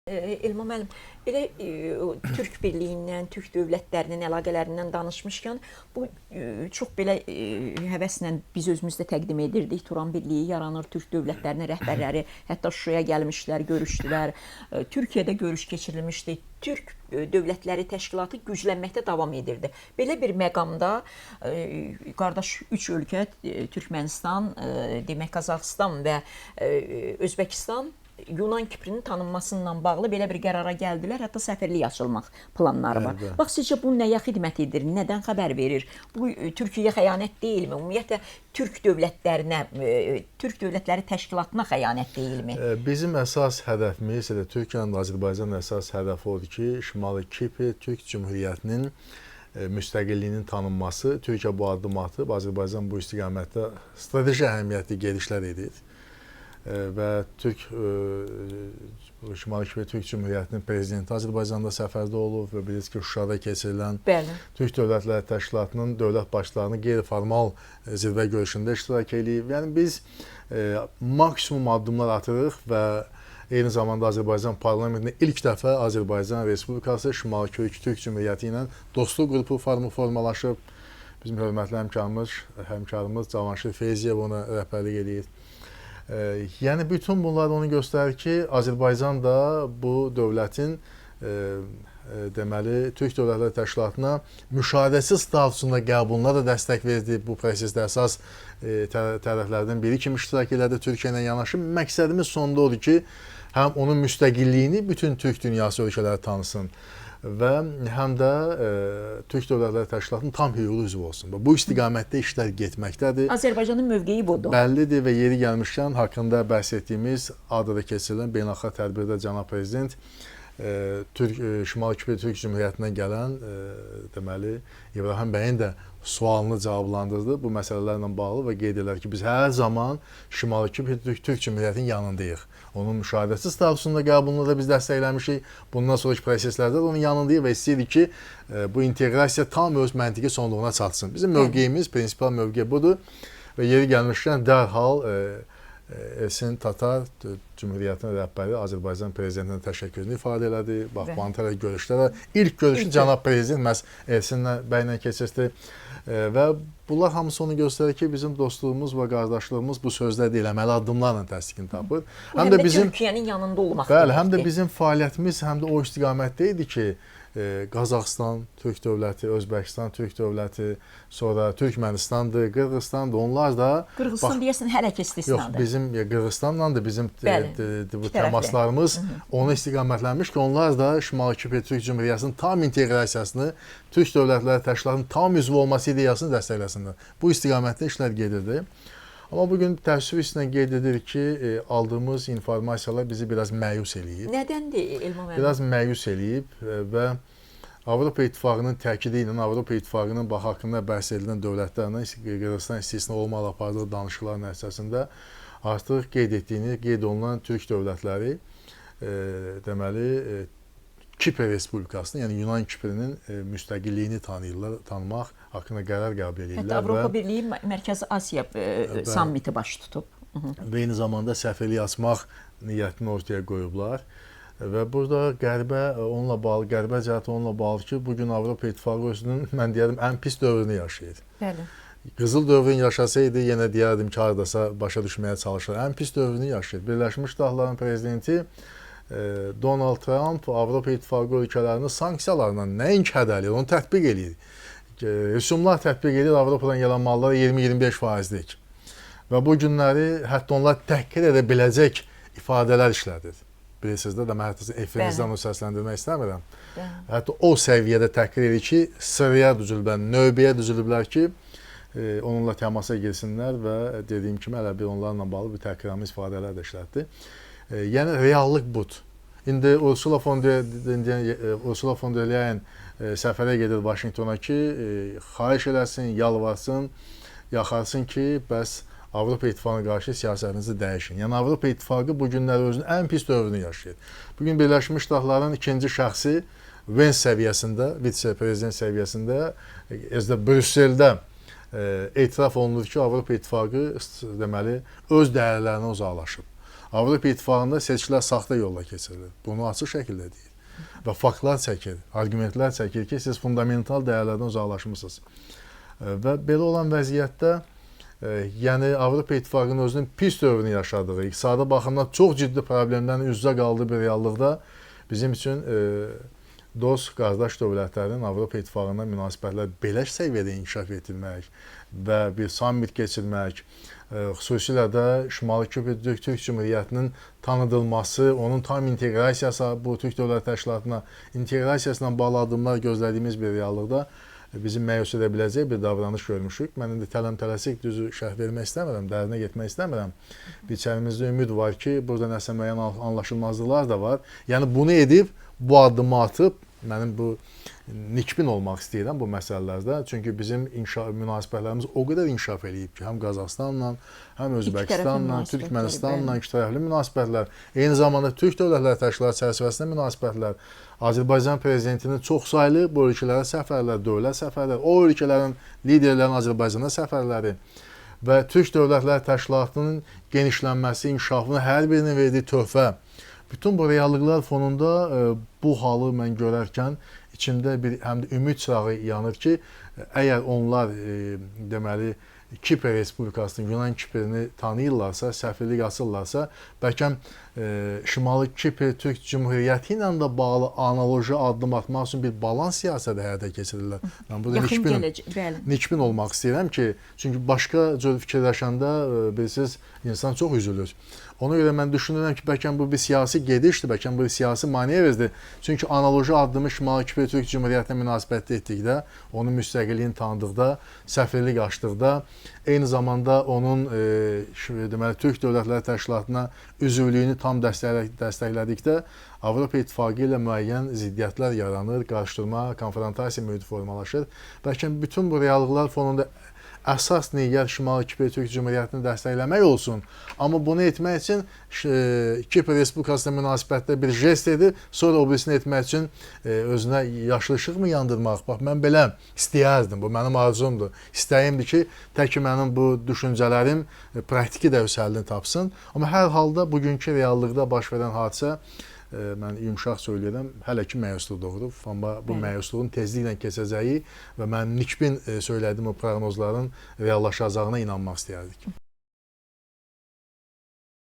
Elman müəllim, belə Türk birliyindən, Türk dövlətlərinin əlaqələrindən danışmışkən bu çox belə həvəslə biz özümüz də təqdim edirdik. Turan Birliyi yaranır, Türk dövlətlərinin rəhbərləri hətta Şuşaya gəlmişdilər, görüşdülər. Türkiyədə görüş keçirilmişdi. Türk dövlətləri təşkilatı güclənməkdə davam edirdi. Belə bir məqamda qardaş üç ölkə Türkmənistan, demək Qazaxıstan və Özbəkistan Yunan Kiprinin tanınmasıyla bağlı belə bir qərara gəldilər. Hətta səfirlik açılmaq planları var. Bəli, bəli. Bax, sizcə bu nəyə xidmət edir? Nədən xəbər verir? Bu Türkiyəyə xəyanət deyilmi? Ümumiyyətlə Türk dövlətlərinə, Türk dövlətləri təşkilatına xəyanət deyilmi? Bizim əsas hədəfimiz, elə Türkiyənin də Azərbaycanın əsas hədəfi odur ki, Şimali Kipr Türk Cümhuriyyətinin müstəqilliyinin tanınması. Türkiyə bu addımı atıb, Azərbaycan bu istiqamətdə strateji əhəmiyyətli gedişlər edir. Və Şimali Kipr Türk Cümhuriyyətinin prezidenti Azərbaycanda səfərdə olub və bilirsiniz ki, Şuşada keçirilən Bəli. Türk Dövlətləri Təşkilatının dövlət başlarının qeyri-formal zirvə görüşündə iştirak eləyib. Yəni biz maksimum addımlar atırıq və eyni zamanda Azərbaycan parlamentində ilk dəfə Azərbaycan Respublikası Şimali Kipr Türk Cümhuriyyəti ilə dostluq qrupu formalaşıb. Bizim hörmətli həmkarımız Cavanşir Feyziyev ona rəhbərlik eləyir. Yəni bütün bunlar onu göstərir ki, Azərbaycan da bu dövlətin deməli Türk Dövlətləri Təşkilatına müşahidəçi statusunda qəbuluna da dəstək verdi. Bu prosesdə əsas tərəflərdən biri kimi iştirak elədi Türkiyə ilə yanaşı. Məqsədimiz sonda odur ki, həm onun müstəqilliyini bütün Türk dünyası ölkələri tanısın və həm də Türk Dövlətləri Təşkilatının tam hüquqlu üzvü olsun. Bu istiqamətdə işlər getməkdədir. Azərbaycanın mövqeyi budur. Bəllidir və yeri gəlmişkən haqqında bəhs etdiyimiz adada keçirilən beynəlxalq tədbirdə cənab prezident Şimali Kipr Türk Cümhuriyyətindən gələn deməli İbrahim bəyin də sualını cavablandırdı bu məsələlərlə bağlı və qeyd edilər ki, biz hər zaman Şimali Kipr Türk Cümhuriyyətinin yanındayıq. Onun müşahidəçi statusunda qəbulunu da biz dəstəkləmişik. Bundan sonraki proseslərdə də onun yanındayıq və istəyirik ki, bu inteqrasiya tam öz məntiqi sonluğuna çatsın. Bizim mövqeyimiz, prinsipial mövqe budur və yeri gəlmişkən dərhal Ersin Tatar Cümhuriyyətinin rəhbəri Azərbaycan prezidentinə təşəkkürünü ifadə elədi. Bax, bu görüşlərə ilk görüşü cənab prezident məhz Ersin bəylə keçirdi. Və bunlar hamısı onu göstərir ki, bizim dostluğumuz və qardaşlığımız bu sözlər deyil, əməli addımlarla təsdiqini tapır. Həm də bizim Türkiyənin yanında olmaq. Bəli, həm də bizim fəaliyyətimiz həm də o istiqamətdə idi ki, Qazaxıstan Türk dövləti, Özbəkistan Türk dövləti, sonra Türkmənistandır, Qırğızstandır. Onlar da Qırğızistan deyəsən hələ ki istisnadır. Yox, bizim Qırğızstanla da bizim bu təmaslarımız ona istiqamətlənmiş ki, onlar da Şimali Kipr Türk Cümhuriyyətinin tam inteqrasiyasını, Türk Dövlətləri Təşkilatının tam üzvü olması ideyasını dəstəkləsinlər. Bu istiqamətdə işlər gedirdi. Amma bugün təəssüf hisslə qeyd edirik ki, aldığımız informasiyalar bizi biraz məyus eləyib. Nədəndir Elman müəllim? Biraz məyus eləyib və Avropa İttifaqının təkidi ilə Avropa İttifaqının bax haqqında bəhs edilən dövlətlərlə Qırğızistan istisna olmaqla apardığı danışıqlar nəticəsində artıq qeyd olunan Türk dövlətləri deməli Kipr Respublikasının, yəni Yunan Kiprinin müstəqilliyini tanıyırlar, tanımaq haqqında qərar qəbul edirlər. Hətta Avropa Birliyi Mərkəzi Asiya sammiti baş tutub. Və eyni zamanda səfirlik açmaq niyyətini ortaya qoyublar. Və burada qəribə cəhət onunla bağlı ki, bugün Avropa İttifaqı özünün, mən deyərdim, ən pis dövrünü yaşayır. Bəli. Qızıl dövrün yaşasaydı, yenə deyərdim ki, haradasa başa düşməyə çalışır. Ən pis dövrünü yaşayır. Birləşmiş Ştatların prezidenti Donald Trump Avropa İttifaqı ölkələrini sanksiyalarla nəinki hədələyir, onu tətbiq eləyir. Rüsumlar tətbiq edir Avropadan gələn mallara 20-25 faizlik. Və bu günləri hətta onlar təhqir edə biləcək ifadələr işlədir. Bilirsiniz də, mən hətta efirinizdən onu səsləndirmək istəmirəm. Bəli. Hətta o səviyyədə təhqir edir ki, sıraya düzülüblər, növbəyə düzülüblər ki, onunla təmasa girsinlər və dediyim kimi hələ bir onlarla bağlı bir təhqiramiz ifadələr də işlətdi. Yəni reallıq budur. İndi Ursula von der Leyen səfərə gedir Vaşinqtona ki, xahiş eləsin, yalvarsın, yaxarsın ki, bəs Avropa İttifaqına qarşı siyasətinizi dəyişin. Yəni Avropa İttifaqı bu günləri özünün ən pis dövrünü yaşayır. Bugün Birləşmiş Ştatların ikinci şəxsi Vance səviyyəsində, vitse-prezident səviyyəsində, özdə Brüsseldə etiraf olunur ki, Avropa İttifaqı deməli öz dəyərlərinə uzaqlaşıb. Avropa İttifaqında seçkilər saxta yolla keçirilir. Bunu açıq şəkildə deyir. Və faktlar çəkir, arqumentlər çəkir ki, siz fundamental dəyərlərdən uzaqlaşmısınız. Və belə olan vəziyyətdə, yəni Avropa İttifaqının özünün pis dövrünü yaşadığı, iqtisadi baxımdan çox ciddi problemlərlə üz-üzə qaldığı bir reallıqda bizim üçün dost, qardaş dövlətlərin Avropa İttifaqına münasibətlər belə səviyyədə inkişaf etdirmək və bir sammit keçirmək, xüsusilə də Şimali Kipr Türk Cümhuriyyətinin tanıdılması, onun tam inteqrasiyası bu Türk Dövlət Təşkilatına inteqrasiyasına bağlı addımlar gözlədiyimiz bir reallıqda bizi məyus edə biləcək bir davranış görmüşük. Mən indi tələm-tələsik düzü şərh vermək istəmirəm, dərinə getmək istəmirəm. Bir içərimizdə ümid var ki, burada nəsə müəyyən anlaşılmazlıqlar da var. Yəni bunu edib, bu addımı atıb, mənim bu nikbin olmaq istəyirəm bu məsələlərdə. Çünki bizim münasibətlərimiz o qədər inkişaf eləyib ki, həm Qazaxıstanla, həm Özbəkistanla, Türkmənistanla iki tərəfli münasibətlər, eyni zamanda Türk Dövlətləri Təşkilatı çərçivəsində münasibətlər, Azərbaycan prezidentinin çoxsaylı bu ölkələrə səfərlər, dövlət səfərləri, o ölkələrin liderlərinin Azərbaycana səfərləri və Türk Dövlətləri Təşkilatının genişlənməsi, inkişafının hər birinin verdiyi töhfə. Bütün bu reallıqlar fonunda bu halı mən görərkən içimdə bir həm də ümid çırağı yanır ki, əgər onlar deməli Kipr Respublikasının, Yunan Kiprini tanıyırlarsa, səfirlik açırlarsa, bəlkə Şimali Kipr Türk Cümhuriyyəti ilə də bağlı analoji addım atmaq üçün bir balans siyasəti həyata keçirirlər. Mən burada nikbin olmaq istəyirəm ki, çünki başqa cür fikirləşəndə bilirsiniz, insan çox üzülür. Ona görə mən düşünürəm ki, bəlkə bu bir siyasi gedişdir, bəlkə bu bir siyasi manevrdir. Çünki analoji addımı Şimali Kipr Türk Cümhuriyyətinə münasibətdə etdikdə, onun müstəqilliyini tanıdıqda, səfirlik açdıqda, eyni zamanda onun deməli Türk Dövlətləri Təşkilatına üzvlüyünü tam dəstəklədikdə Avropa İttifaqı ilə müəyyən ziddiyyətlər yaranır, qarışdırma, konfrontasiya mühiti formalaşır. Bəlkə bütün bu reallıqlar fonunda əsas niyyət Şimali Kipr Türk Cümhuriyyətini dəstəkləmək olsun. Amma bunu etmək üçün Kipr Respublikasına münasibətdə bir jest edib, sonra o birisini etmək üçün özünə yaşıl işıq mı yandırmaq? Bax, mən belə istəyərdim, bu mənim arzumdur. İstəyimdir ki, tək ki mənim bu düşüncələrim praktiki də öz həllini tapsın. Amma hər halda bugünkü reallıqda baş verən hadisə, mən yumşaq söyləyirəm, hələ ki məyusluq doğurub, amma bu məyusluğun tezliklə keçəcəyi və mənim nikbin söylədiyim o proqnozların reallaşacağına inanmaq istəyərdik.